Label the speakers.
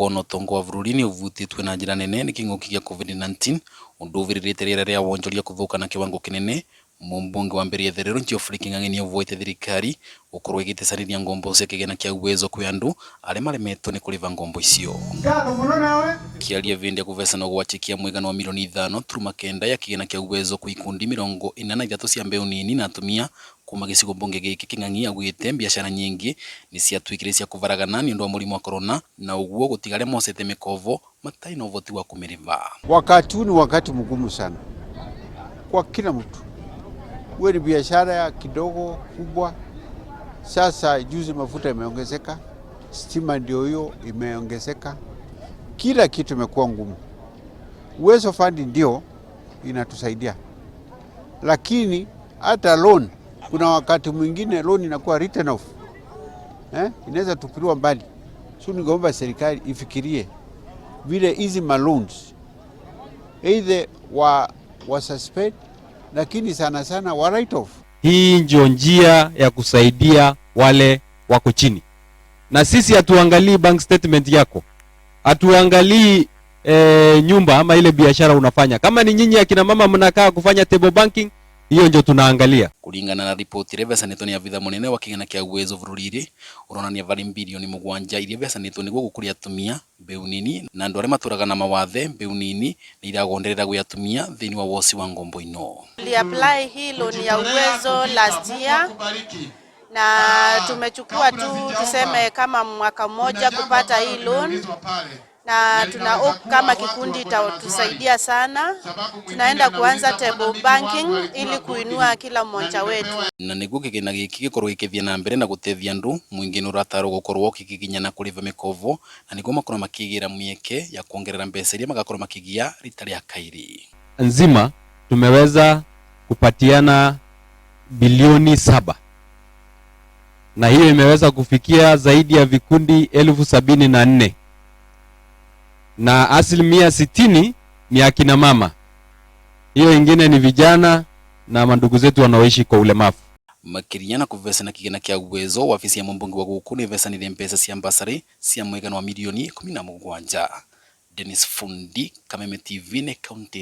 Speaker 1: Kuona utonga wa bururi ni uvutitwe na njira nene ni king'uki gia COVID-19, undu uviririte riera ria wonjoria kuthuka na kiwango kinene. Mumbunge wa mbere Itherero Geoffrey King'ang'i ni ovoete thirikari gukorwo igitecaniria ngombo cia kigina kia Uwezo kwi andu aria maremetwo ni kuriva ngombo icio. Kiaria vindi ya kuvesana ugwachikia mwigana wa 5.9 milioni ya kigina kia Uwezo kwi ikundi 43 cia mbeu nini na atumia kuma gicigo mbunge giki, King'ang'i augite biashara nyingi ni ciatuikire cia kuvaragana ni undu wa murimu wa corona, na uguo gutiga aria mocete mikovo matai na uvoti wa kumiriva.
Speaker 2: Wakati huu ni wakati mgumu sana kwa kila mtu, uwe ni biashara ya kidogo kubwa. Sasa juzi mafuta imeongezeka, stima ndio hiyo imeongezeka, kila kitu imekuwa ngumu. Uwezo Fund ndio inatusaidia, lakini hata loan, kuna wakati mwingine loan inakuwa written off, eh, inaweza tupiliwa mbali. So ningeomba serikali ifikirie vile hizi maloans either wa suspend, lakini sana sana wa write off.
Speaker 3: Hii ndio njia ya kusaidia wale wako chini, na sisi hatuangalii bank statement yako, hatuangalii nyumba ama ile biashara unafanya. Kama ni nyinyi akina mama mnakaa kufanya table banking, hiyo ndio tunaangalia.
Speaker 1: Kuringana na ripoti iria ivecanitwo ni abitha munene wa kigina kia Uwezo bururi-ini, uronania vari 7 bilioni iria ivecanitwo niguo gukuria atumia, mbeu nini na andu aria maturaga na mawathe. Mbeu nini ni iragonderera gwi atumia thiini wa woci wa ngombo ino.
Speaker 4: Apply hii loan ya Uwezo last year na tumechukua tu tuseme kama mwaka mmoja kupata hii loan, na tuna hope kama kikundi itatusaidia sana. Tunaenda kuanza table banking ili kuinua kila mmoja wetu.
Speaker 1: Na niguo kigina giki gikorwo gikithie na mbere na gutethia andu, mwingi ni uratarwo gukorwo ukigiginyana kuriva mikovo na niguo makorwo makigira mieke ya kuongerera mbeca iria magakorwo makigia rita ria kairi.
Speaker 3: Nzima tumeweza kupatiana 7 bilioni, na hiyo imeweza kufikia zaidi ya vikundi 74,000, na 60% ni akina mama, hiyo ingine ni vijana na mandugu zetu wanaoishi kwa ulemavu.
Speaker 1: Makiria na kuvesana kigina kia Uwezo, wabici ya mumbunge wa guku ni ivecanire mbeca cia bursary cia mwigana wa 17 milioni. Dennis Fundi, Kameme TV, ne kaunti.